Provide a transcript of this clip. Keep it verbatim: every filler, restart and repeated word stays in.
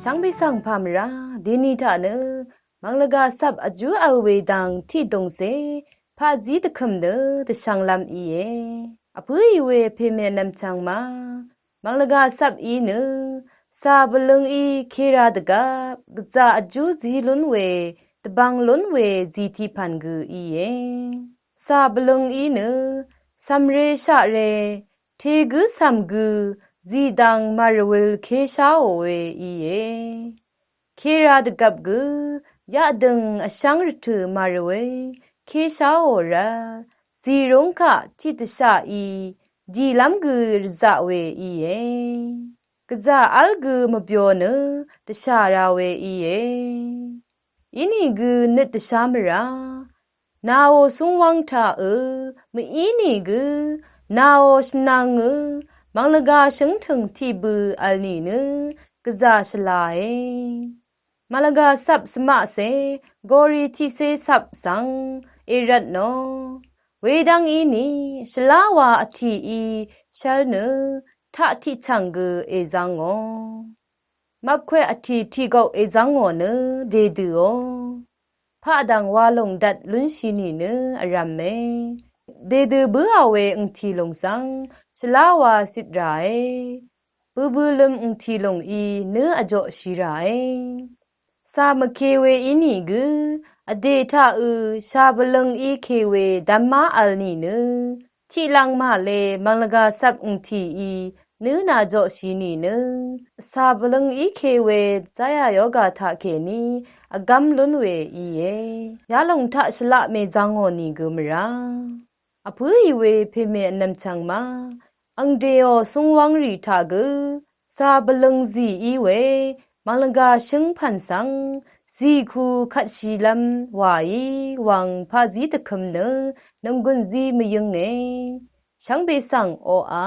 Shvngbe svng pà mvrá deni taq nø mv̀ng lvgà svp vjú vl we dang tiqdòngse paqzí dvkø̀m nø dvshv̄nglv́m íe. Vpǿì we pèmè nv̀mchv̀ng ma mv̀ng lvgà svp í nø cà bvløng í kèra dvgvp gvzà vjú zí lún we dvbvng lún we zì tiqpv̀n gø íe. Cà bvløng í nø cv̀mre shaqre tegǿ cv̀m gø zìdvng màrvwøl kesháò we íe. Kèra dvgvp gø yaqdø̀ng vshv́ng rvtø̀ màrvwøl kesháò rvt zìrúng kaq tiqdvshaqí dìlv́m gø rvzaq we íe. Gvzà v́l gø mvbyo nø dvshà ra we íe. Inìgø nøt dvshá mvrá nàò cúngwv́ng taqø̄ mv-í nìgø nàò shvnvngø̄ mv̀ng lvgà shǿngtø̀ng tiqbø̄ vl nìnø gvzà shvlae. Mv̀ng lvgà svp svmaqse gori tiqcé svp svng èrvtnò wedv́ng íni shvlá wa vtìí shv́l nø taq tiqchv̀ng gø èzv́ngò. Mvpkwe vtì tiqgok èzv́ngò nø dèdø̀ò. Paqdv̀ng wa lòng dvt lúnshì nìnø vrv̄me. Dèdø̀ bǿà we angtì lòng svng shvlá wa cit ràe. Bøbø̄løm angtì lòng í nø vjoqshì ràe. Cà mvke we ínìgø vdè taqø̄ cà bvløng í ke we dv́má vl nìnø tiqlvng màle mv̀ng lvgà svp angtìí nø nàjoqshì nìnø cà bvløng í ke we záyà yoga taqkèní vgv́m lún we íe. Yalòng taq shvlaq mèzvngò nìgø mvrá. Vpǿì we pèmè vnv̀mchv̀ng ma angdèò cúngwv́ng rì taq gø cà bvløng zì í we mv̀ng lvgà shǿngpv̀n svng zìku kvtshìlv́m wàí wvng paqzí dvkø̄m nø nònggùn zí mvyǿnge. Shvngbe svng oqà